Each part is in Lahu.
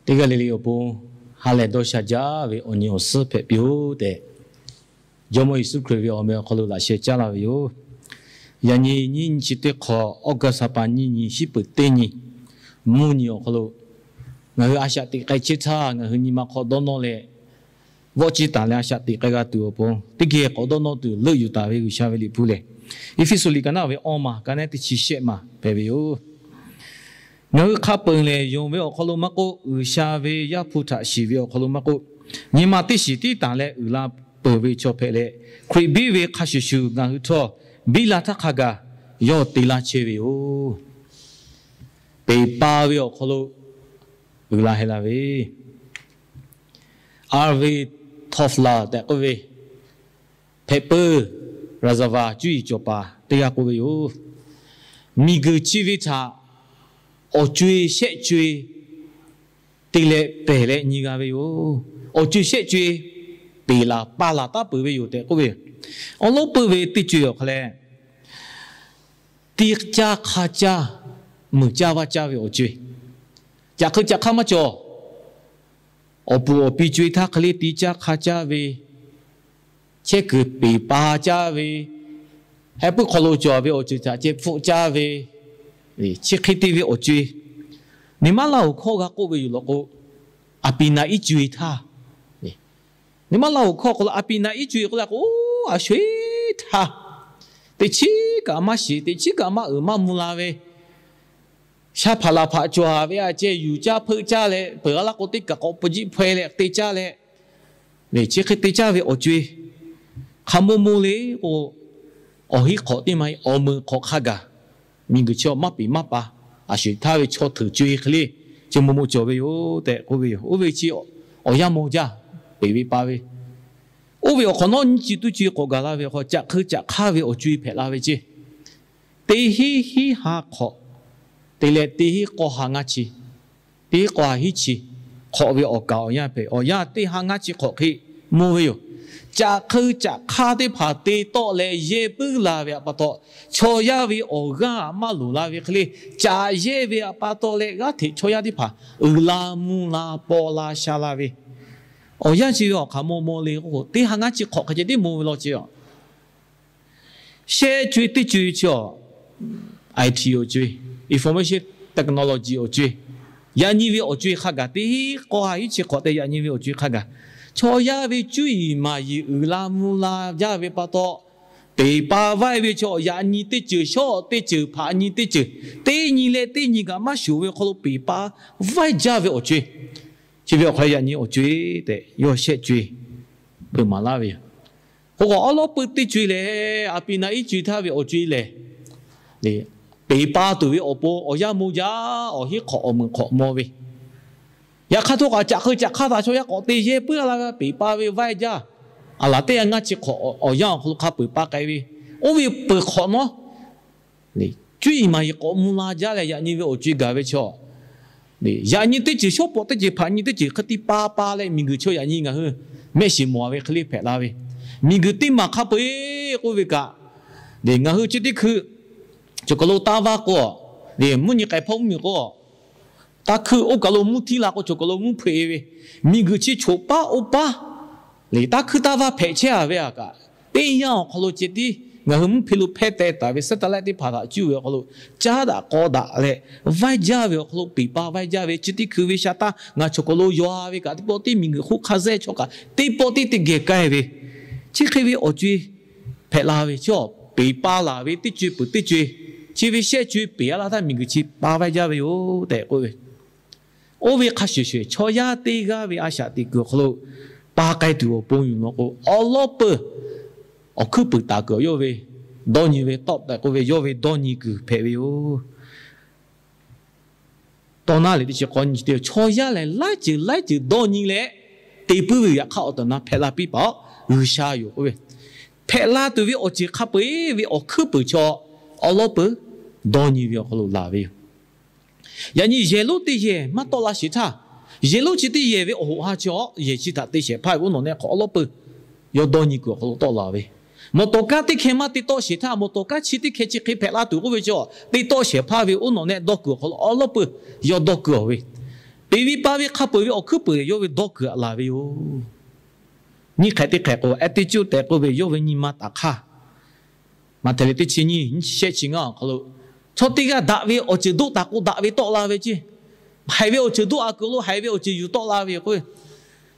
Teˇ g'aˇ le le awˬ pon ha lehˬ dawˇ sha jaˇ ve awˬ nyi awˬ suhˉ hpehꞈ piˇ-oˆ tehꞈ, Jawˇmawˇ Yeˍsuˆ Hkriꞈ ve awˬ meh awˬ hk'aw lo laꞈ sheh caˉ laˇ ve yoˬ. Yaꞈ nyi nyiˇ nyi chi teˇ hk'awꞈ, August ha pa nyiˇ nyi, shiˉ peuˍ teˇ nyi, mvuhˇ nyi awˬ hk'aw lo ngaˬ hui a shaꞈ teꞈ k'ai chehˇ htaˇ, ngaˬ hui nyi ma hk'aw dawˇ nawˇ leh, vawˆ ciˇ taˍ leh a shaꞈ teꞈ k'ai g'a tuˬ awˬ pon, teˇ geh k'awꞈ dawˇ nawˇ tuˬ leuˆ yuˬ taˍ ve G'uiˬsha ve liꞈ hpu lehˬ, Eˇfeˇsuꞈ liꞈ ka naˆ ve awˇ maˬ, ka naˆ teˇ chi shehˆ maˬ hpehꞈ ve yoˬ. Ngaˬ hui hk'a peu-eˬ lehˬ, yonˍ ve awˬ hk'aw lo maˇ k'oˆ, G'uiˬsha ve Yaˇ hpu htaꞈ shiˍ ve awˬ hk'aw lo maˇ k'oˆ, nyi ma teˇ shiˍ tiˉ tanˬ leh uiˍ la peuˬ ve chaw hpehꞈ leh, Hkriꞈ biˇ ve hk'a shuˍ shuˍ ngaˬ hui htawˇ biˇ la htaˇ hk'a gaˬ yawˇ te laˇ chehˇ ve yoˬ. Peˍ pa ve awˬ hk'aw lo uiˍ la heh la ve, Alvin Toffler tehꞈ k'oˆ ve, hpehꞈ peuˇ raˍzaˍvaˍ cuˇ yiˍ cawˬ paˍ teˇ g'aˇ k'oˆ ve yoˬ. Miˬguiˬ chi ve htaꞈ awˬ co-e shehˆ co-e te leh pehˬ leh nyi g'a ve yoˬ. Awˬ co-e shehˆ co-e peˍ laˬ pa laˬ taˉ peuˬ ve yoˬ tehꞈ k'oˆ ve yoˬ. Awˬ lawˉ peuˇ ve teˇ co-e awˬ hk'a leh, tiˇ caˇ hk'a caˇ, meuˬ caˇ vaˇ caˇ ve awˬ co-e, caꞈ hk'eu caꞈ hk'aˇ maˇ cawˬ. Awˬ puˍ awˬ pi co-e htaˇ hk'e le tiˇ caˇ hk'a caˇ ve, chehˇ kuiˬ peˍ pa caˇ ve, heh puiˉ hk'aw lo cawˬ ve awˬ ceuˬ htaꞈ ceh hpfuhˆ caˇ ve, chi hk'e te ve awˬ co-e, neˇ maˇ laˇ awˬ hkawˇ g'a k'oˆ ve yoˬ law k'o, a pi na iˉ co-e htaˇ, neˇ maˇ laˇ awˬ hkawˇ hk'aw lo a pi na iˉ co-e k'oˆ la k'o, a sho-eˬ htaˇ, teꞈ chiˉ kaꞈ maˇ shiˍ, teꞈ chiˉ kaꞈ maˇ uiˍ maˇ mvuh la ve, sha hpaꞈ laˬ hpaꞈ cawˬ ve a ceh yuˬ caˇ hpeuˆ caˇ leh, peuˬ g'a laˇ k'o teˇ kaꞈ k'awꞈ pu jiˆ hpaw-e leh te caˇ leh, chi hk'e te caˇ ve awˬ co-e, hk'a maw maw le k'o, awˬ hinˉ hk'awꞈ teˇ ma awˬ meuˍ hk'awꞈ hk'a gaˬ, miˬguiˬ chi maˇ peˍ maˇ pa, a sho-eˬ htaˇ ve chaw hteuꞈ co-e hk'e le, chi maw maw cawˬ ve yoˬ tehꞈ k'oˆ ve yoˬ. Oˇ ve chi awˬ yanˇ maw jaˇ, peˍ ve pa ve, oˇ ve awˬ hk'awꞈ nawˉ nyiˇ chi tuˇ co-e k'awꞈ gaˬ la ve awˬ hk'aw, caꞈ hk'eu caꞈ hk'aˇ ve awˬ co-e hpehꞈ la ve ceˇ. Teˇ hinˉ hinˉ ha hk'awꞈ te leh teˇ hinˉ k'awˇ ha ngaˇ chi, teˇ hinˉ k'awˇ ha hiˉ chi hk'awꞈ ve awˬ kaˍ awˬ yanˇ hpehꞈ, awˬ yanˇ teˇ ha ngaˇ chi hk'awꞈ hk'e mvuh ve yoˬ. Caꞈ hk'eu caꞈ hk'aˇ teˇ hpaˍ te tawˆ leh yehˇ puiˉ la ve pa taw, chaw yaˇ ve awˬ g'aˇ maˇ loˍ la ve hk'e le, caꞈ yehˇ ve pa taw leh g'aˇ hteꞈ chaw yaˇ teˇ hpaˍ uiˍ la mvuh la paw la sha la ve, awˬ yanˇ chi ve awˬ hk'aˬ maw maw le k'o, teˇ ha ngaˇ chi hk'awꞈ hk'a ceh tiˉ mvuh ve law ceˇ. Shehˆ co-e teˇ co-e chi awˬ, I T awˬ co-e, information technology awˬ co-e, yaꞈ nyi ve awˬ co-e hk'a gaˬ, teˇ hinˉ k'awˇ ha hiˉ chi hk'awꞈ te yaꞈ nyi ve awˬ co-e hk'a gaˬ, chaw yaˇ ve cuˇ yiˍ maˍ yiˍ uiˍ la mvuh la jaˇ ve pa taw, peˍ pa vaiˇ ve chaw yaꞈ nyi teˇ ceuˬ, shawˉ teˇ ceuˬ, hpaꞈ nyi teˇ ceuˬ, teˇ nyi leh teˇ nyi kaꞈ maˇ shoˍ ve awˬ hk'aw lo peˍ pa vaiˇ jaˇ ve awˬ co-e, chi ve awˬ hk'aw lo yaꞈ nyi awˬ co-e tehꞈ yawˇ shehˆ co-e peuˬ maˍ laˇ ve yoˬ. K'o k'o awˉ lawˉ peuˇ teˇ co-e lehˬ, a pi na iˉ co-e htaˇ ve awˬ co-e lehˬ, peˍ pa tuˬ ve awˬ pon awˬ yanˇ maw jaˇ, awˬ hinˉ hk'awꞈ awˬ meuˍ hk'awꞈ maw ve, yaꞈ hk'aˇ htawˇ kaꞈ caꞈ hk'eu caꞈ hk'aˇ htaꞈ chaw yaˇ k'awꞈ te yehˇ puiˉ la ve, peˍ pa ve vaiˇ jaˇ, a laˬ teˇ g'aˇ ngaˇ chi hk'awꞈ awˬ yanˇ awˬ hk'aw lo hk'a peuˬ pa k'ai ve, oˇ ve peuˬ hk'awꞈ nawˉ, cuˇ yiˍ maˍ yiˍ k'awꞈ mvuh la jaˇ leh yaꞈ nyi ve awˬ co-e gaˬ ve chaw, yaꞈ nyi teˇ ceuˬ, shawˉ pawꞈ teˇ ceuˬ, hpaꞈ nyi teˇ ceuˬ hk'e te pa pa leh miˬguiˬ chaw yaꞈ nyi ngaˬ hui mehˆ shiˍ mawˬ ve hk'e le hpehꞈ la ve, miˬguiˬ teˇ maˬ hk'a peu-eˬ k'oˆ ve kaꞈ, ngaˬ hui chi teˇ hkui chaw kaˬ lo taˇ vaˇ k'o, mvuhˇ nyi k'ai hpawˇ mvuhˇ miˬ k'o, taˇ hkuiˇ oˇ kaˬ lo mvuhˇ htiˇ la k'o, chaw kaˬ lo mvuhˇ hpeuꞈ ve, miˬguiˬ chi choˬ paˉ oˇ paˉ, taˇ hkuiˇ taˇ vaˇ hpehꞈ chehˇ a ve a kaꞈ, teˇ yanˇ awˬ hk'aw lo ceh tiˉ ngaˬ hui mvuhˇ hpe lo hpehˇ teh taˍ ve satellite teˇ hpaˍ htaꞈ cuˇ ve awˬ hk'aw lo, caˉ daꞈ k'aw daꞈ leh, vaiˇ jaˇ ve awˬ hk'aw lo peˍ pa vaiˇ jaˇ ve chi teˇ hkui ve sha taˇ ngaˬ chaw kaˬ lo yaw ve kaꞈ, teˇ pawˆ tiˉ miˬguiˬ hk'oˆ hk'a zeˇ chaw kaꞈ teˇ pawˆ tiˉ teˇ geh k'ai ve, chi hk'e ve awˬ co-e hpehꞈ la ve chi, peˍ pa laˬ ve teˇ co-e peuˬ teˇ co-e, chi ve shehˆ co-e peˍ a laˇ htaˇ miˬguiˬ chi pa vaiˇ jaˇ ve yoˬ tehꞈ k'oˆ ve, oˇ ve hk'a shuˍ shuˍ chaw yaˇ teˇ g'aˇ ve a shaꞈ teꞈ kuiˬ awˬ hk'aw lo pa k'ai tuˬ awˬ pon yoˬ law k'o, awˉ lawˉ peuˬ awˬ hkuiˉ puiˍ taˍ kuiˬ awˬ yawˇ ve dawˇ nyi ve tawˆ tehꞈ k'oˆ ve, yawˇ ve dawˇ nyi kuiˬ hpehꞈ ve yoˬ. Tawˇ naˉ leh teˇ chi k'awˇ nyi chi teˇ, chaw yaˇ lehˬ laiˉ ceuˬ laiˉ ceuˬ dawˇ nyi leh te puiˉ ve yoˬ. Yaꞈ hk'aˇ awˬ tehˬ awˬ na hpehꞈ la piˇ paˍ-oˬ, G'uiˬsha yoˬ k'oˆ ve, hpehꞈ la tuˬ ve awˬ ceuˬ hk'a peu-eˬ ve awˬ hkuiˉ puiˍ chaw awˉ lawˉ peuˬ dawˇ nyi ve awˬ hk'aw lo laˬ ve yoˬ. Yaꞈ nyi yehˬ lonˉ teˇ yehˬ maˇ tawˆ la sheˍ htaˇ, yehˬ lonˉ chi teˇ yehˬ ve awˬ hoꞈ ha chi awˬ yehˬ chi htaꞈ te shehˍ hpaˇ ve oˇ nawˬ nehˆ hk'awꞈ awˉ lawˉ peuˬ yawˇ dawˇ nyi kuiˬ awˬ hk'aw lo tawˆ la ve, mawˬ tawˍ kanˉ teˇ hkeh maˇ te tawˆ sheˍ htaˇ, mawˬ tawˍ kanˉ chi teˇ hkeh chi hk'e hpehꞈ la tuˬ k'oˆ ve chaw te tawˆ shehˍ hpaˇ ve oˇ nawˬ nehˆ dawˇ kuiˬ awˬ hk'aw lo awˉ lawˉ peuˬ yawˇ dawˇ kuiˬ awˬ ve, Te ve pa ve hk'a peu-eˬ ve awˬ hkuiˉ peuˬ lehˬ, yawˇ ve dawˇ kuiˬ aꞈ laˬ ve yoˬ. Nyiˇ hk'ehꞈ teˇ hk'ehꞈ k'o, attitude tehꞈ k'oˆ ve yawˇ ve nyi ma taˍ hk'aˇ. Maꞈhtehˍ liꞈ teˇ chi nyiˇ, nyiˇ chi shehˆ chi ngaˇ awˬ hk'aw lo, chaw teˇ g'aˇ daꞈ ve awˬ ceuˬ doˆ taˍ k'o, daꞈ ve tawˆ la ve ceˇ. Haiˬ ve awˬ ceuˬ doˆ a kuiˬ lo haiˬ ve awˬ ceuˬ yuˬ tawˆ la ve yoˬ k'o,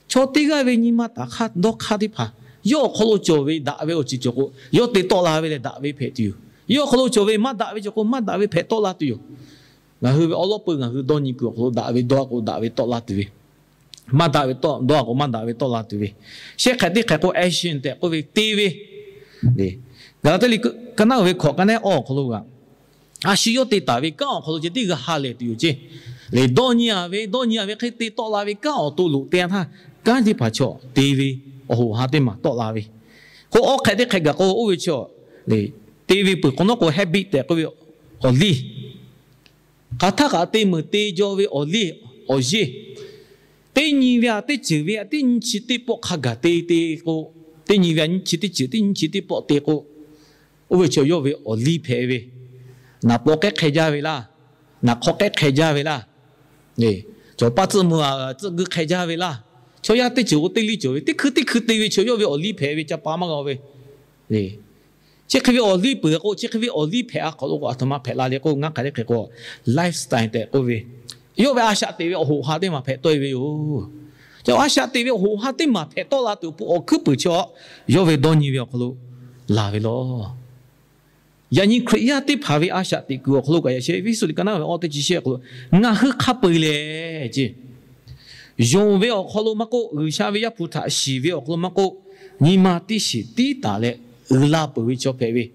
chaw teˇ g'aˇ ve nyi ma taˍ hk'aˇ dawˇ hk'aˇ teˇ hpaˍ, yawˇ awˬ hk'aw lo cawˬ ve daꞈ ve awˬ ceuˬ cawˬ k'o, yawˇ te tawˆ la ve lehˬ daꞈ ve hpehꞈ tuˬ yoˬ. Yawˇ awˬ hk'aw lo cawˬ ve maˇ daꞈ ve cawˬ k'o, maˇ daꞈ ve hpehꞈ tawˆ la tuˬ yoˬ. Ngaˬ hui ve awˉ lawˉ peuˬ ngaˬ hui dawˇ nyi kuiˬ awˬ hk'aw lo daꞈ ve dawˇ a k'o daꞈ ve tawˆ la tuˬ ve, maˇ daꞈ ve dawˇ a k'o maˇ daꞈ ve tawˆ la tuˬ ve. Shehˆ hk'ehꞈ teˇ hk'ehꞈ k'o, action tehꞈ k'oˆ ve te ve, Gaˍlaˍtiˆ liꞈ ka naˆ uiˍ ve hkawꞈ ka naˆ awˬ hk'aw lo g'a, a shu yawˇ te taˍ ve kanˉ awˬ hk'aw lo ceh tiˉ g'a ha lehˬ tuˬ yoˬ ceˇ. Lehˬ, dawˇ nyi a ve, dawˇ nyi a ve hk'e te tawˆ la ve kanˉ awˬ to loꞈ te a htaˇ, kanˉ teˇ hpaˍ chaw te ve awˬ hoꞈ ha teˇ maˬ tawˆ la ve. K'o, awˉ hk'ehꞈ teˇ hk'ehꞈ gaˬ k'o, oˇ ve chaw te ve peuˬ k'o nawˉ k'o, habit tehꞈ k'oˆ ve awˬ liˇ, hk'aˬ htaˇ kaꞈ te meuˍ te jaw ve awˬ liˇ awˬ yeˇ, teˇ nyi ve a teˇ ceuˬ ve a teˇ nyiˇ chi teˇ pawˆ hk'a gaˬ te te k'o, teˇ nyi ve a nyiˇ chi teˇ ceuˬ teˇ nyiˇ chi teˇ pawˆ te k'o, oˇ ve chaw yawˇ ve awˬ liˇ hpehꞈ ve, naˍ paw k'ehˉ hk'e jaˇ ve laˇ, naˍ hk'aw k'ehˉ hk'e jaˇ ve laˇ, cawˬ paˇ tcuhˆ mvuh a tcuhˆ guiˇ hk'e jaˇ ve laˇ, chaw yaˇ teˇ ceuˬ k'o teˇ liˇ cawˬ ve, teˇ hkui teˇ hkui te ve chaw yawˇ ve awˬ liˇ hpehꞈ ve ca pa maˇ g'a ve. Chi hk'e ve awˬ liˇ peuˬ k'o, chi hk'e ve awˬ liˇ hpehꞈ a hk'awꞈ lo k'o, a htoꞈ ma hpehꞈ la le k'o, ngaˇ hk'ehꞈ teˇ hk'ehꞈ k'o, lifestyle tehꞈ k'oˆ ve, yawˇ ve a shaꞈ teꞈ ve awˬ hoꞈ ha teˇ maˬ hpehꞈ tawˆ e ve yoˬ. Chaw a shaꞈ teꞈ ve awˬ hoꞈ ha teˇ maˬ hpehꞈ tawˆ la tuˬ awˬ pon awˬ hkuiˉ peuˬ chaw yawˇ ve dawˇ nyi ve awˬ hk'aw lo laˬ ve law. Yaꞈ nyi Hkriꞈ yaˇ teˇ hpaˍ ve a shaꞈ teꞈ kuiˬ awˬ hk'aw lo kaꞈ yaꞈ sheh Eˇfeˇsuꞈ liꞈ ka naˆ ve awˇ teˇ chi shehˆ awˬ hk'aw lo, ngaˬ hui hk'a peu-eˬ lehˬ ceˇ, yonˍ ve awˬ hk'aw lo maˇ k'oˆ, G'uiˬsha ve Yaˇ hpu htaꞈ shiˍ ve awˬ hk'aw lo maˇ k'oˆ, nyi ma teˇ shiˍ tiˉ taˍ leh uiˍ la peuˬ ve chaw hpehꞈ ve.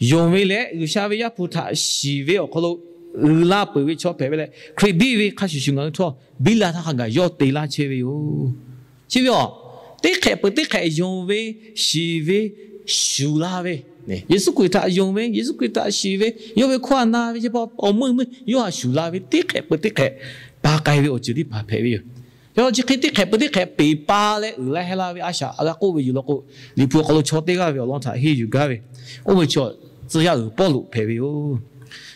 Yonˍ ve leh G'uiˬsha ve Yaˇ hpu htaꞈ shiˍ ve awˬ hk'aw lo uiˍ la peuˬ ve chaw hpehꞈ ve leh, Hkriꞈ biˇ ve hk'a shuˍ shuˍ ngaˬ hui htawˇ biˇ la htaˇ hk'a gaˬ yawˇ te laˇ chehˇ ve yoˬ. Chi ve a, teˇ hk'ehꞈ peuˬ teˇ hk'ehꞈ yonˍ ve, shiˍ ve, shuˍ la ve, Yeˍsuˆ Hkriꞈ htaꞈ yonˍ ve, Yeˍsuˆ Hkriꞈ htaꞈ shiˍ ve, yawˇ ve hkawˇ a na ve, chi pa awˬ meuˇ meuˇ yawˇ htaꞈ shuˍ la ve teˇ hk'ehꞈ peuˬ teˇ hk'ehꞈ pa k'ai ve awˬ ceuˬ teˇ hpaˍ hpehꞈ ve yoˬ. Yaꞈ chi hk'e teˇ hk'ehꞈ peuˬ teˇ hk'ehꞈ peˍ pa leh uiˍ la heh la ve a shaꞈ g'a k'oˆ ve yoˬ law k'o, Liꞈ hpu awˬ hk'aw lo chaw teˇ g'aˇ ve awˬ lawn htaꞈ henˇ yuˬ gaˇ ve, oˇ ve chaw tcuh yaˇ uiˍ Pawˇluꞈ hpehꞈ ve yoˬ.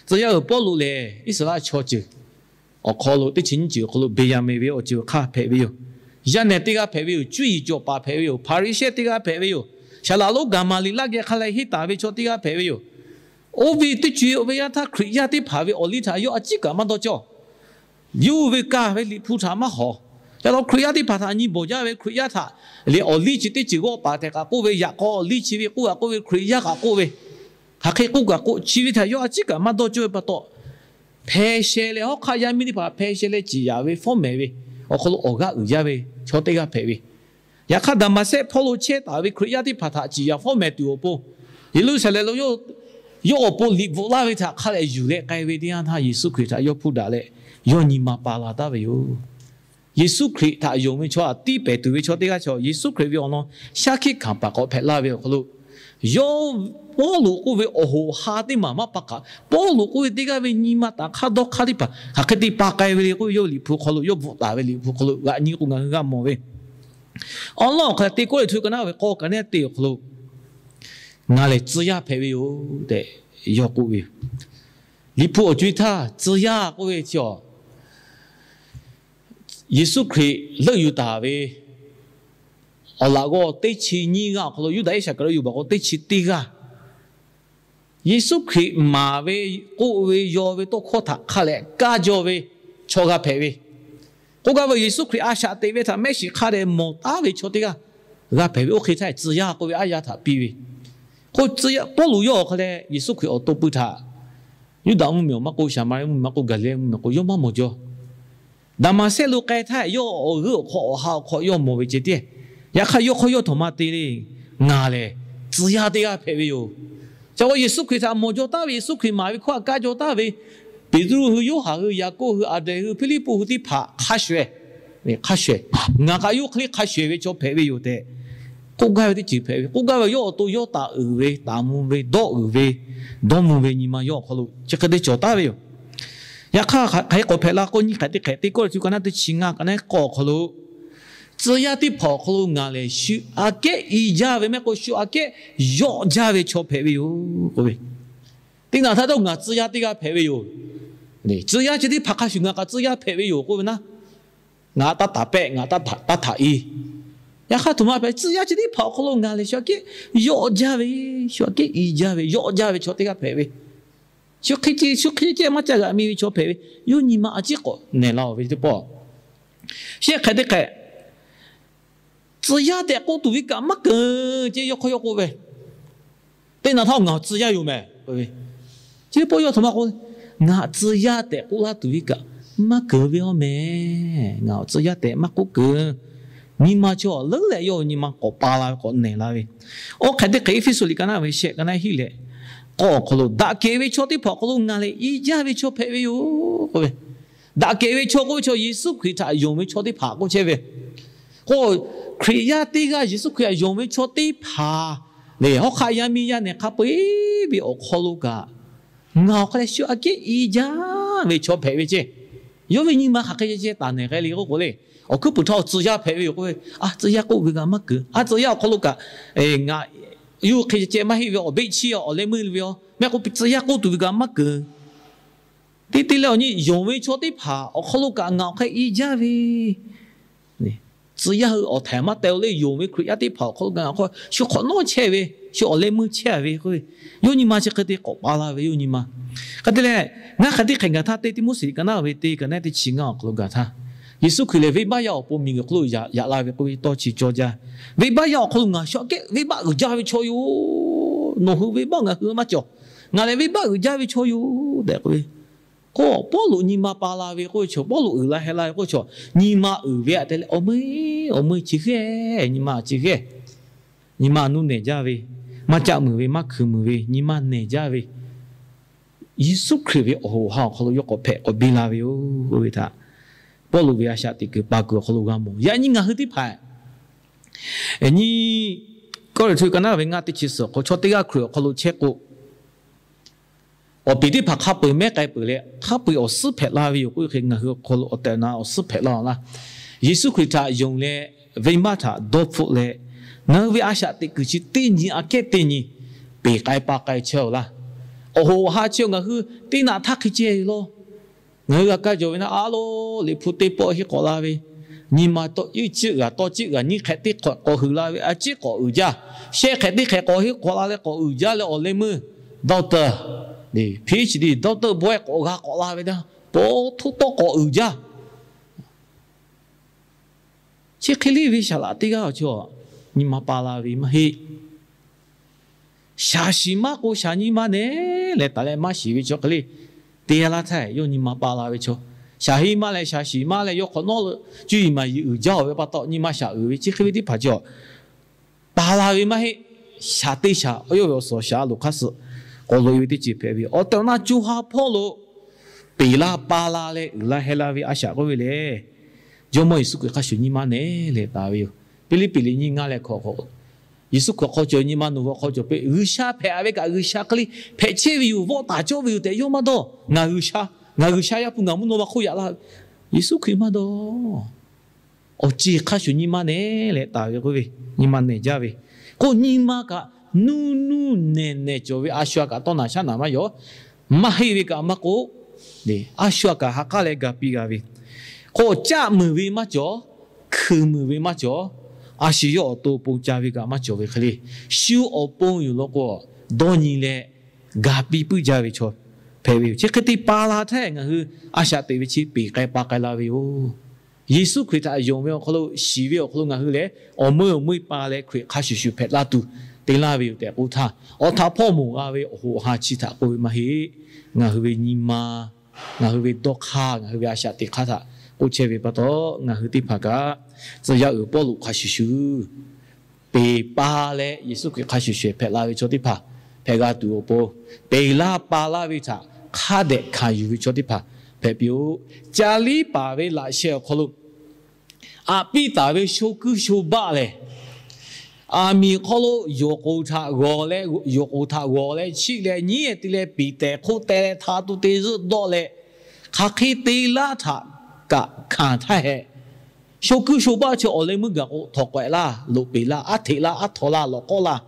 Tcuh yaˇ uiˍ Pawˇluꞈ lehˬ, Iˉsaˍreˍlaˆ chaw ceuˬ awˬ hk'aw lo teˇ chi nyiˇ ceuˬ awˬ hk'aw lo Beˍyaˍmenˍ ve awˬ ceuˬ hk'aˇ hpehꞈ ve yoˬ. Yaˇ nehˬ teˇ g'aˇ hpehꞈ ve yoˬ. Cuˇ yiˍ cawˬ paˍ hpehꞈ ve yoˬ. Hpaˍriˍsehˇ teˇ g'aˇ hpehꞈ ve yoˬ. Saˍ laꞈ lonˉ Gaˍmaˍliˍlaˆ geh hk'a leh henˇ taˍ ve chaw teˇ g'aˇ hpehꞈ ve yoˬ. Oˇ ve teˇ co e oˇ ve yaˇ htaˇ Hkriꞈ yaˇ teˇ hpaˍ ve awˬ liˇ htaꞈ yawˇ a ciˉ kaꞈ maˇ dawˇ cawˇ. Yawˇ hui ve kaˇ ve Liꞈ hpu htaꞈ maˇ hawˍ. Ca taw Hkriꞈ yaˇ teˇ hpaˍ htaꞈ nyi bawˬ jaˇ ve, Hkriꞈ yaˇ htaꞈ lehˬ awˬ liˇ chi teˇ ceuˬ g'awˇ paˍ tehꞈ kaꞈ k'oˆ ve, yaꞈ k'aw awˬ liˇ chi ve k'oˆ kaꞈ k'oˆ ve, Hkriꞈ yaˇ kaꞈ k'oˆ ve, hk'aˬ hk'e k'oˆ kaꞈ k'oˆ, chi ve htaꞈ yawˇ a ciˉ kaꞈ maˇ dawˇ cawˇ ve pa taw, hpeh sheh leh hawˉ hk'aˆ yaˇ miˇ teˇ hpaˍ hpeh sheh leh ciˍ yaˍ ve fawˉ mehˍ ve awˬ hk'aw lo awˬ g'aˇ uiˍ jaˇ ve chaw teˇ g'aˇ hpehꞈ ve. Yaꞈ hk'aˇ, Daˍmaˍsehˆ Hpawˇluꞈ chehˇ taˍ ve Hkriꞈ yaˇ teˇ hpaˍ htaꞈ ciˍ yaˍ fawˉ mehˍ tuˬ awˬ pon, Yeˍruˆsaˍlehnˍ lo yawˇ awˬ pon liꞈ bvuhꞈ laˇ ve htaꞈ hk'a leh yuˬ leh k'ai ve teˇ yanˇ htaˇ, Yeˍsuˆ Hkriꞈ htaꞈ yawˇ hpuˇ daꞈ leh yawˇ nyi ma pa la taˍ ve yoˬ. Yeˍsuˆ Hkriꞈ htaꞈ yonˍ ve chaw htaꞈ tiˇ pehˍ tuˬ ve chaw teˇ g'aˇ chaw, Yeˍsuˆ Hkriꞈ ve awˬ lawn shaˉ hkiˆ hkanˍ paˍ k'awꞈ hpehꞈ laˇ ve awˬ hk'aw lo, yawˇ Pawˇluꞈ k'oˆ ve awˬ hoꞈ ha teˇ maˬ maˇ pa kaꞈ, Pawˇluꞈ k'oˆ ve teˇ g'aˇ ve nyi ma taˍ hk'aˇ dawˇ hk'aˇ teˇ hpaˍ hk'aˬ hk'e te pa k'ai ve le k'oˆ ve, yawˇ ve Liꞈ hpu hk'aw lo, yawˇ bvuhꞈ taˍ ve Liꞈ hpu hk'aw lo g'aꞈ nyi k'o ngaˬ hui g'a mawˬ ve. Awˬ lawn awˬ hk'aw lo teˇ Kawˇrenˍhtuˆ ka naˆ ve k'awˇ ka naˆ teˇ awˬ hk'aw lo, Ngaˬ lehˬ tcuh yaˇ hpehꞈ ve yoˬ tehꞈ yawˇ k'oˆ ve yoˬ. Liꞈ hpu awˬ co e htaˇ tcuh yaˇ k'oˆ ve chi a, Yeˍsuˆ Hkriꞈ leuˆ yuˬ taˍ ve awˬ laꞈ g'awˇ teˇ chi nyiˇ g'aˇ awˬ hk'aw lo, Yuˇdaꞈ Iˉsaˍkaˍriˍoˆ yuˬ baˬ k'o teˇ chi teˇ g'aˇ, Yeˍsuˆ Hkriꞈ maˍ ve k'oˆ ve yaw ve tawˇ hkawˇ htaꞈ hk'a leh kaˇ jaw ve chaw g'a hpehꞈ ve, k'oˆ gaˇ ve Yeˍsuˆ Hkriꞈ a shaꞈ teꞈ ve htaꞈ mehˆ shiˍ hk'a dehꞈ mawˬ taˉ ve chaw teˇ g'aˇ g'a hpehꞈ ve, oˇ hk'e htaˇ tcuh yaˇ k'oˆ ve aˉ yaˇ htaꞈ piˇ ve. K'o, Pawˇluꞈ yawˇ awˬ hk'a leh Yeˍsuˆ Hkriꞈ awˬ to pui htaꞈ Yuˇdaꞈ mvuhˇmiˬ awˬ maˇ k'oˆ, Saˍmaˍriˆ mvuhˇmiˬ maˇ k'oˆ, Gaˍliˍlehˇ mvuhˇmiˬ maˇ k'oˆ, yawˇ maˇ mawˬ jaw. Daˍmaˍsehˆ lo k'ai htaˇ yawˇ awˬ g'euˆ awˬ hk'aw awˬ ha awˬ hk'aw yawˇ mawˬ ve ceh tiˉ, yaꞈ hk'aˇ yawˇ hk'aw yawˇ htoꞈ ma te le. Ngaˬ lehˬ tcuh yaˇ teˇ g'aˇ hpehꞈ ve yoˬ. Ca k'o Yeˍsuˆ Hkriꞈ htaꞈ mawˬ jaw taˍ ve, Yeˍsuˆ Hkriꞈ maˍ ve hkawˇ htaꞈ kaˇ jaw taˍ ve, Peˍtruˆ hui, Yoˇhanˬ hui, Yaˍkoˆ hui, Anˍdrehˍ hui, Hpiˇliˇpuˆ hui teˇ hpaˍ hk'a shuˍ shuˍ, ngaˬ kaꞈ yawˇ hk'e le hk'a shuˍ shuˍ ve chaw hpehꞈ ve yoˬ tehꞈ k'oˆ gaˇ ve teˇ ceuˬ hpehꞈ ve. K'oˆ gaˇ ve yawˇ awˬ to yawˇ taˍ uiˍ ve, taˍ mvuh ve, dawˇ uiˍ ve, dawˇ mvuh ve nyi ma yawˇ awˬ hk'aw lo chi hk'e te cawˬ taˍ ve yoˬ. Yaꞈ hk'aˇ, hk'aˬ hk'e k'awꞈ hpehꞈ la k'o, nyiˇ hk'ehꞈ teˇ hk'ehꞈ, teˇ Kawˇrenˍhtuˆ ka naˆ teˇ chi ngaˇ ka naˆ k'awˇ awˬ hk'aw lo, tcuh yaˇ teˇ hpaˍ awˬ hk'aw lo ngaˬ lehˬ shu aꞈ kehˉ i jaˇ ve mehˆ k'o, shu aꞈ kehˉ yawˆ jaˇ ve chaw hpehꞈ ve yoˬ k'oˆ ve. Teˇ naꞈ htaˇ htawˇ ngaˬ tcuh yaˇ teˇ g'aˇ hpehꞈ ve yoˬ. Tcuh yaˇ chi teˇ hpaˍ hk'a shuˍ ngaˬ kaꞈ tcuh yaˇ hpehꞈ ve yoˬ k'oˆ ve naˉ, ngaˬ taˇ taˍ pehˆ, ngaˬ taˇ htaꞈ taˇ htaꞈ i. Yaꞈ hk'aˇ htoꞈ ma hpehꞈ, tcuh yaˇ chi teˇ hpaˍ awˬ hk'aw lo ngaˬ lehˬ shu aꞈ kehˉ yawˆ jaˇ ve, shu aꞈ kehˉ i jaˇ ve, yawˆ jaˇ ve chaw teˇ g'aˇ hpehꞈ ve, shu hk'e ceh shu hk'e ceh maˇ ca g'aꞈ mi ve chaw hpehꞈ ve, yawˇ nyi ma a ciˉ k'awꞈ nehˬ la-oˬ ve teˇ pawˆ. Shehˆ hk'e teˇ hk'e tcuh yaˇ tehꞈ k'oˆ tuˬ ve kaꞈ maˇ keunˍ ceh, yawˇ hk'aw yawˇ k'oˆ ve, teˇ naꞈ htaˇ ngaˬ tcuh yaˇ yoˬ mehˍ. Chi teˇ pawˆ yawˇ htoꞈ ma k'oˆ, ngaˬ tcuh yaˇ tehꞈ k'oˆ laˇ tuˬ ve kaꞈ maˇ keunˍ ve awˬ mehˍ. Ngaˬ tcuh yaˇ tehꞈ maˇ k'oˆ keunˍ. Nyi ma chaw leuˉ leh yawˇ nyi ma k'awꞈ pa la ve, k'awꞈ nehˬ la ve. Oˇ hk'e teˇ hk'e Eˇfeˇsuꞈ liꞈ ka naˆ ve shehˆ ka naˆ hiˆ leh k'awˇ awˬ hk'aw lo, daꞈ kehˬ ve chaw teˇ hpaˍ awˬ hk'aw lo ngaˬ lehˬ i jaˇ ve chaw hpehꞈ ve yoˬ k'oˆ ve. Daꞈ kehˬ ve chaw k'oˆ ve chaw Yeˍsuˆ Hkriꞈ htaꞈ yonˍ ve chaw teˇ hpaˍ k'oˆ chehˇ ve. K'o, Hkriꞈ yaˇ teˇ g'aˇ Yeˍsuˆ Hkriꞈ htaꞈ yonˍ ve chaw teˇ hpaˍ lehˬ, hawˉ hk'aˆ yaˇ miˇ yaˇ nehˬ hk'a peu-eˬ ve awˬ hk'aw lo kaꞈ, ngaˬ awˬ hk'aw leh shu aꞈ kehˉ i jaˇ ve chaw hpehꞈ ve ceˇ. Yawˇ ve nyi ma hk'aˬ hk'e ceh ceh taˍ nehˬ k'ai le k'oˆ k'o le, awˬ hkuiˉ puiˍ htaꞈ tcuh yaˇ hpehꞈ ve yoˬ k'oˆ ve, a tcuh yaˇ k'oˆ ve kaꞈ maˇ keunˍ, a tcuh yaˇ awˬ hk'aw lo kaꞈ ngaˬ yawˇ hk'e ceh maˇ heˆ ve, awˬ beˆ chiˇ awˬ leh meuˇ ve, mehˆ k'o tcuh yaˇ k'oˆ tuˬ ve kaꞈ maˇ keunˍ. Teˇ teˇ leh awˬ nyi yonˍ ve chaw teˇ hpaˍ awˬ hk'aw lo kaꞈ ngaˬ awˬ hk'aw leh i jaˇ ve, tcuh yaˇ hui awˬ htaiˍ maˇ teh-o le, yonˍ ve Hkriꞈ yaˇ teˇ hpaˍ awˬ hk'aw lo kaꞈ ngaˬ hk'aw shu hk'awꞈ nawˉ chehˇ ve, shu awˬ leh meuˇ chehˇ ve k'o, yawˇ nyi ma chi hk'e te k'awꞈ pa la ve, yawˇ nyi ma. Hk'e te leh, ngaˬ hk'e teˇ hk'e gaˬ htaˇ, teˇ Tiˆmoˉseˍ liꞈ ka naˆ ve teˇ ka naˆ teˇ chi ngaˇ awˬ hk'aw lo gaˬ htaˇ, Yeˍsuˆ Hkriꞈ lehˬ venˇbaˆ yaˇ awˬ pon miˬguiˬ hk'oˆ lo yaꞈ la ve k'oˆ ve tawˇ chi cawˇ jaˇ. Venˇbaˆ yaˇ awˬ hk'aw lo ngaˬ shu aꞈ kehˉ venˇbaˆ uiˍ jaˇ ve chaw yoˬ. Nawˬ hui venˇbaˆ ngaˬ hui maˇ cawˬ. Ngaˬ lehˬ venˇbaˆ uiˍ jaˇ ve chaw yoˬ tehꞈ k'oˆ ve. K'o, Pawˇluꞈ nyi ma pa la ve k'oˆ ve chaw, Pawˇluꞈ uiˍ la heh la ve k'oˆ ve chaw, nyi ma uiˍ ve aꞈ te leh awˬ meuˇ awˬ meuˇ chi hk'e, nyi ma chi hk'e, nyi ma nuˇ nehˬ jaˇ ve, maˇ caˆ muiˬ ve, maˇ hkui muiˬ ve, nyi ma nehˬ jaˇ ve, Yeˍsuˆ Hkriꞈ ve awˬ hoꞈ awˬ ha awˬ hk'aw lo yawˇ k'awꞈ hpehꞈ k'awꞈ biˇ la ve yoˬ k'oˆ ve htaꞈ, Pawˇluꞈ ve a shaꞈ teꞈ kuiˬ pa kuiˬ awˬ hk'aw lo g'a mawˬ. Yaꞈ nyi ngaˬ hui teˇ hpaˍ nyi Kawˇrenˍhtuˆ ka naˆ ve ngaˇ teˇ chi suhˍ awˬ hk'aw, chaw teˇ g'aˇ Hkriꞈ awˬ hk'aw lo chehˇ k'o, awˬ peˍ teˇ hpaˍ hk'a peu-eˬ mehˉ k'ai peuˬ leh, hk'a peu-eˬ awˬ suhˉ hpehꞈ la ve yoˬ k'oˆ ve hk'e, ngaˬ hui awˬ hk'aw lo awˬ tehˬ awˬ na awˬ suhˉ hpehꞈ la laˇ. Yeˍsuˆ Hkriꞈ htaꞈ yonˍ leh, venˇbaˆ htaꞈ dawˇ hpfuhˆ leh, ngaˬ hui ve a shaꞈ teꞈ kuiˬ chi teˇ nyi aꞈ kehˉ teˇ nyi peˬ k'ai pa k'ai chehˇ-oˬ laˇ. Awˬ hoꞈ awˬ ha chi ngaˬ hui teˇ naꞈ htaˇ hk'e ceh ve law. Ngaˬ hui g'a kaˇ jawˬ ve naˆ a lo, Liꞈ hpu teˇ pawˆ henˇ k'awꞈ la ve, nyi ma tawˆ ciˉ g'aˬ tawˇ ciˉ g'aˬ nyiˇ hk'ehꞈ teˇ hk'awꞈ k'awꞈ huiˍ la ve a ciˉ k'awꞈ uiˍ jaˇ. Shehˆ hk'ehꞈ teˇ hk'ehꞈ k'awꞈ henˇ k'awꞈ la leh k'awꞈ uiˍ jaˇ leh awˬ leh meuˇ doctor, PhD, doctor bawehˇ k'awꞈ g'a k'awꞈ la ve daꞈ, paw htoˇ tawˆ k'awꞈ uiˍ jaˇ. Chi hk'e le ve saˍ laꞈ teˇ g'aˇ awˬ chaw nyi ma pa la ve maˇ heˆ. Shaˍ shiˍ maˇ k'o, shaˍ nyi ma nehˬ leh taˍ leh maˇ shiˍ ve chaw hk'e le te laˇ htaˇ, yawˇ nyi ma pa la ve chaw, shaˍ heˆ maˇ leh shaˍ shiˍ maˇ leh yawˇ hk'awꞈ nawˉ lo cuˇ yiˍ maˍ yiˍ uiˍ jaˇ-oˬ ve pa taw, nyi ma shaˍ uiˍ ve chi hk'e ve teˇ hpaˍ cawˬ. Pa la ve maˇ heˆ. Shaˍ teˇ shaˍ, yawˇ ve awˬ suhˍ awˬ shaˍ a loˍ hk'aˇ suh k'awꞈ loꞈ-e ve teˇ ceuˬ hpehꞈ ve, awˬ tehˬ awˬ na co ha hpawˇ lo peˬ la pa la leh uiˍ la heh la ve a shaꞈ k'oˆ ve lehˬ, Jawˇmawˇ Yeˍsuˆ Hkriꞈ hk'a shuˍ nyi ma nehˬ leh taˍ ve yoˬ. Piˇliˇpiˆ liꞈ nyiˇ ngaˇ leh hkawꞈ hk'awꞈ, Yeˍsuˆ Hkriꞈ hk'aw cawˬ nyi ma nawˬ hui awˬ hk'aw cawˬ peuˬ. G'uiˬsha hpehꞈ ve kaꞈ G'uiˬsha hk'e le hpehꞈ chehˇ ve yoˬ. Vawˆ taˍ cawˇ ve yoˬ tehꞈ yawˇ maˇ dawˇ. Ngaˬ G'uiˬsha, ngaˬ G'uiˬsha Yaˇ hpu ngaˬ mvuhˇ naw ma hk'oˆ yaꞈ la. Yeˍsuˆ Hkriꞈ maˇ dawˇ. Awˬ ceˬ hk'a shuˍ nyi ma nehˬ leh taˍ ve k'oˆ ve, nyi ma nehˬ jaˇ ve, k'o nyi ma kaꞈ nuˇ nuˇ nehˬ nehˬ cawˬ ve a shu a kaꞈ tawˇ naˬ shaˉ naˬ maˇ yaw. Maˇ heˆ ve kaꞈ maˇ k'oˆ, a shu a kaꞈ ha k'aˉ leh ga piˇ g'a ve, k'o caˆ muiˬ ve maˇ cawˬ, hkui muiˬ ve maˇ cawˬ, a shu yawˇ awˬ to pon ca ve kaꞈ maˇ cawˬ ve hk'e le, shu awˬ pon yoˬ law k'o, dawˇ nyi leh ga piˇ puiˉ jaˇ ve chaw hpehꞈ ve yoˬ. Chi hk'e te pa la htaˇ ngaˬ hui a shaꞈ teꞈ ve chi peˬ k'ai pa k'ai la ve yoˬ. Yeˍsuˆ Hkriꞈ htaꞈ yonˍ ve awˬ hk'aw lo, shiˍ ve awˬ hk'aw lo ngaˬ hui lehˬ awˬ meuˇ awˬ meuˇ pa leh Hkriꞈ hk'a shuˍ shuˍ hpehꞈ laˇ tuˬ te laˇ ve yoˬ tehꞈ k'oˆ htaˇ, awˬ htaꞈ hpawˇ mawˬ g'a ve awˬ hoꞈ awˬ ha chi htaꞈ k'oˆ ve maˇ heˆ. Ngaˬ hui ve nyi ma, ngaˬ hui ve dawˇ hk'aˇ, ngaˬ hui ve a shaꞈ teꞈ hk'aˇ htaꞈ k'oˆ chehˇ ve pa taw, ngaˬ hui teˇ hpaˍ kaꞈ tcuh yaˇ uiˍ Pawˇluꞈ hk'a shuˍ shuˍ peˬ pa leh Yeˍsuˆ Hkriꞈ hk'a shuˍ shuˍ hpehꞈ la ve chaw teˇ hpaˍ hpehꞈ g'a tuˬ awˬ pon, peˬ laˇ pa laˇ ve htaꞈ hk'a dehꞈ hkanˍ yuˬ ve chaw teˇ hpaˍ hpehꞈ piˇ-oˆ. Ca liˉ paˍ ve laꞈ sheh awˬ hk'aw lo aꞈ piˇ taˍ ve sho kuiˉ sho baˆ lehˬ, aˬ miˍ hk'aw lo yawˬ k'oˍ htaꞈ g'awˬ leh, yawˬ k'oˍ htaꞈ g'awˬ leh chiˆ leh nyiˉ te leh piˍ tehˍ hk'oˆ teh leh hta tu te zuhˆ dawˆ leh, hk'aˬ hk'e te laˇ htaꞈ kaꞈ hkanˍ htaˇ hehꞈ. Sho kuiˉ sho baˆ chi awˬ leh meuˇ gaˬ k'o, htawnˍ k'awehꞈ laˇ, loꞈ peˬ laˇ, aˉ hteꞈ laˇ, aˉ htaw laˇ, lawꞈ k'awˉ laˇ,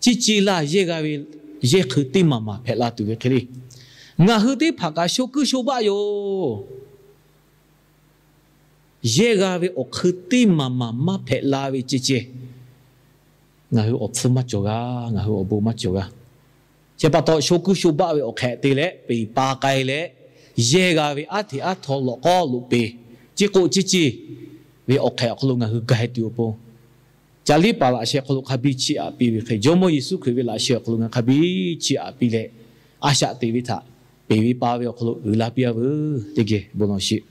ciˇ ciˇ laˇ, yehˇ g'a ve yehˇ hk'ui teˇ maˬ maˬ hpehꞈ la tuˬ ve hk'e le. Ngaˬ hui teˇ hpaˍ kaꞈ sho kuiˉ sho baˆ yoˬ. Yehˇ g'a ve awˬ hk'eun teˇ maˬ maˬ maˇ hpehꞈ la ve ceh ceh, ngaˬ hui awˬ hpfuhˇ maˇ cawˬ g'a, ngaˬ hui awˬ bon maˇ cawˬ g'a. Chi pa taw sho kuiˉ sho baˆ ve awˬ hk'ehꞈ te leh peˬ pa k'ai leh, yehˇ g'a ve aˉ hteꞈ aˉ htaw lawꞈ k'awˇ loꞈ peˬ, ciˉ k'oˆ ciˉ ciˇ ve awˬ hk'ehꞈ awˬ hk'aw lo ngaˬ hui gaˬ e tuˬ awˬ pon, caˇ liˇ paˍ laꞈ sheh awˬ hk'aw lo hk'a biˇ chiˇ aꞈ piˇ ve hk'e, Jawˇmawˇ Yeˍsuˆ Hkriꞈ ve laꞈ sheh awˬ hk'aw lo ngaˬ hui hk'a biˇ chiˇ aꞈ piˇ leh, a shaꞈ teꞈ ve htaꞈ peˬ ve pa ve awˬ hk'aw lo uiˍ la piˇ a veuˬ teˇ geh bon lawˬ sheˍ.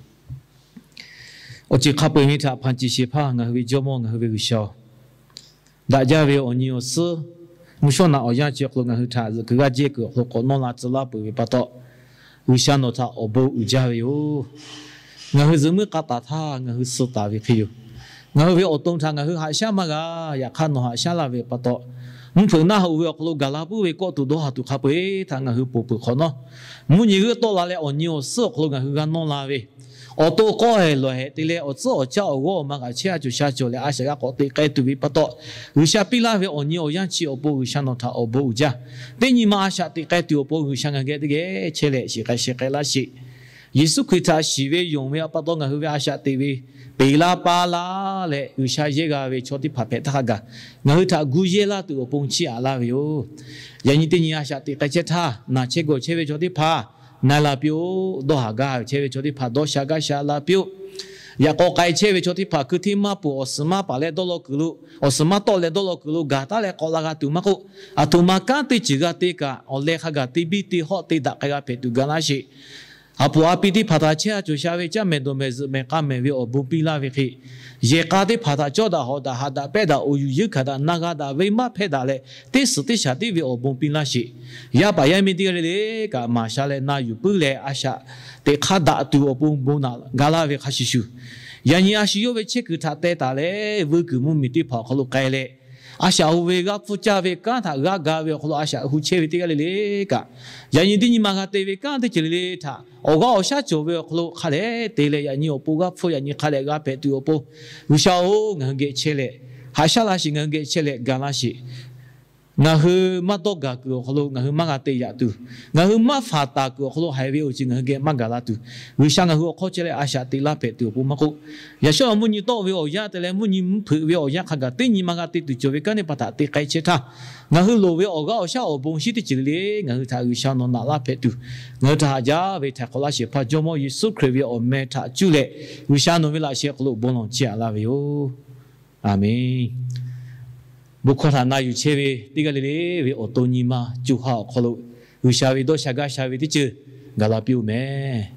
Awˬ ceuˬ hk'a peu-eˬ ve htaꞈ hpanˍ ciˍ shehˍ hpaˇ ngaˬ hui ve Jawˇmawˇ, ngaˬ hui ve G'uiˬsha-oˬ, daꞈ jaˇ ve awˬ nyi awˬ suhˉ, mvuhˇ shawˉ naꞈ awˬ yanˇ chi awˬ hk'aw lo ngaˬ hui htaꞈ zuhꞈ kuiˬ g'aˇ jehˇ kuiˬ awˬ hk'aw lo k'awꞈ nawˇ la tcuh laˇ peuˬ ve pa taw, G'uiˬsha nawˬ htaꞈ awˬ bon uiˍ jaˇ ve yoˬ. Ngaˬ hui zuhꞈ muiˉ k'a taˍ htaˇ ngaˬ hui suh taˍ ve hk'e yoˬ. Ngaˬ hui ve awˬ to htaꞈ ngaˬ hui haꞈ shaˉ maˇ g'a. Yaꞈ hk'aˇ nawˬ haꞈ shaˉ laˇ ve pa taw, mvuhˇ hpeuꞈ naˆ hoꞈ ve awˬ hk'aw lo gaˬ la puiˉ ve kawˆ tuˬ dawˇ haˍ tuˬ hk'a peu-eˬ htaꞈ ngaˬ hui ponˬ peuˬ hk'awꞈ nawˉ, mvuhˇ nyi g'euˆ tawˆ la leh awˬ nyi awˬ suhˉ awˬ hk'aw lo ngaˬ hui g'a nawˇ la ve, awˬ to k'awˇ ehˍ lawˬ hehꞈ te leh awˬ tcuhˉ awˬ caˇ awˬ g'awˇ awˬ ma kaꞈ chehˇ a cawˬ sha cawˬ leh a shaꞈ g'a k'awꞈ teꞈ k'ai tuˬ ve pa taw, G'uiˬsha piˇ laˇ ve awˬ nyi awˬ yanˇ chi awˬ pon G'uiˬsha nawˬ htaꞈ awˬ bon uiˍ jaˇ. Teˇ nyi ma a shaꞈ teꞈ k'ai tuˬ awˬ pon G'uiˬsha ngaˬ geh teˇ geh chehˇ leh shiˍ k'ai sheh k'ai laˇ sheˍ. Yeˍsuˆ Hkriꞈ htaꞈ shiˍ ve yonˍ ve pa taw ngaˬ hui ve a shaꞈ teꞈ ve peˬ la pa la leh G'uiˬsha yehˇ g'a ve chaw teˇ hpaˍ hpehꞈ htaˇ hk'a gaˬ, ngaˬ hui htaꞈ gu yehˇ laˇ tuˬ awˬ pon chiˇ aꞈ laˇ ve yoˬ. Yaꞈ nyi teˇ nyi a shaꞈ teꞈ k'ai chehˇ htaˇ, naˬ chehˇ gawˬ chehˇ ve chaw teˇ hpaˍ na la piˇ-oˆ. Dawˇ haˍ gaˇ chehˇ ve chaw teˇ hpaˍ dawˇ sha gaˇ sha la piˇ-oˆ. Yaꞈ k'aw k'ai chehˇ ve chaw teˇ hpaˍ hkui hteˇ maˇ peuˬ, awˬ suhˍ maˇ paˍ leh dawˇ law kuiˬ lo, awˬ suhˍ maˇ tawˆ leh dawˇ law kuiˬ lo gaˬ taˉ leh k'awꞈ la g'a tuˬ maˇ k'oˆ, aˬ htoꞈ ma kanˉ teˇ ceuˬ g'a te kaꞈ awˬ leh hk'a gaˬ te biˇ te hawˆ te daꞈ k'ai g'a hpehꞈ tuˬ ga laˇ sheˍ. Haˍ poˍ a pi teˇ hpaˍ htaꞈ chehˇ a cawˬ sha ve caˇ mehˍ dawˬ mehˍ zuhꞈ mehˍ k'a mehˍ ve awˬ bon piˇ laˇ ve hk'e, yehˬ k'a teˇ hpaˍ htaꞈ cawˇ daꞈ hawꞈ daꞈ haꞈ daꞈ pehˇ daꞈ awˬ yuˬ yeunˇ hkanˍ daꞈ na g'a daꞈ ve maˇ hpehˇ daꞈ leh teˇ suhˍ teˇ shaˍ tiˉ ve awˬ bon piˇ laˇ sheˍ. Yaˇ paˍ yaˇ miˇ teˇ g'aˇ le le kaꞈ maˍ sha leh na yuˬ puiˉ leh a shaꞈ teꞈ hk'aˇ daꞈ tuˬ awˬ pon bon naꞈ ga laˇ ve hk'a shuˍ shuˍ, yaꞈ nyi a shu yawˇ ve chehˇ kuiˬ htaꞈ teh taˍ leh veu kuiˬ mvuhˇmiˬ teˇ hpaˍ awˬ hk'aw lo k'ai leh, a shaꞈ hu ve g'aˇ hpfuhˇ caˇ ve kanˉ htaꞈ g'aˇ ga ve awˬ hk'aw lo a shaꞈ hu chehˇ ve teˇ g'aˇ le le kaꞈ, yaꞈ nyi teˇ nyi ma g'a te ve kanˉ teˇ ceuˬ le le htaꞈ awˬ g'aˇ awˬ shaˉ cawˬ ve awˬ hk'aw lo hk'a dehꞈ te leh yaꞈ nyi awˬ pon g'aˇ hpfuhˇ yaꞈ nyi hk'a dehꞈ g'a hpehꞈ tuˬ awˬ pon, G'uiˬsha-oˬ, ngaˬ hui geh chehˇ leh haꞈ shaˉ laˇ sheˍ, ngaˬ hui geh chehˇ leh ga laˇ sheˍ. Ngaˬ hui maˇ dawˇ gaˬ kuiˬ awˬ hk'aw lo ngaˬ hui maˇ g'a te yaꞈ tuˬ, ngaˬ hui maˇ faˍ taˍ kuiˬ awˬ hk'aw lo haiˬ ve awˬ ceuˬ ngaˬ hui geh maˇ gaˬ la tuˬ, G'uiˬsha ngaˬ hui awˬ hk'aw chehˇ leh a shaꞈ teꞈ laˇ hpehꞈ tuˬ awˬ pon maˇ k'oˆ, yaꞈ shawˉ mvuhˇ nyi tawˆ ve awˬ yanˇ te leh mvuhˇ nyi mvuhˇ hpeuꞈ ve awˬ yanˇ hk'a gaˬ teˇ nyi ma g'a te tuˬ cawˬ ve kanˉ teˇ hpaˍ htaꞈ te k'ai chehˇ htaˇ, ngaˬ hui loˍ ve awˬ g'aˇ awˬ shaˉ awˬ bon shinˉ teˇ ceuˬ le le ngaˬ hui htaꞈ G'uiˬsha nawˬ naꞈ laˇ hpehꞈ tuˬ, ngaˬ hui htaꞈ haꞈ jaˇ ve htaiˍ hk'awꞈ laˇ shehˍ hpaˇ Jawˇmawˇ Yeˍsuˆ Hkriꞈ ve awˬ meh htaꞈ cuˇ leh G'uiˬsha nawˬ ve laꞈ sheh awˬ hk'aw lo bon lawˬ chiˇ aꞈ laˇ ve yoˬ. Aˬmenˍ. Bon hkawˇ htaꞈ na yuˬ chehˇ ve teˇ g'aˇ le le ve awˬ to nyi ma co ha awˬ hk'aw lo G'uiˬsha ve dawˇ sha gaˇ sha ve teˇ ceuˬ gaˬ la piˇ-oˆ mehˍ.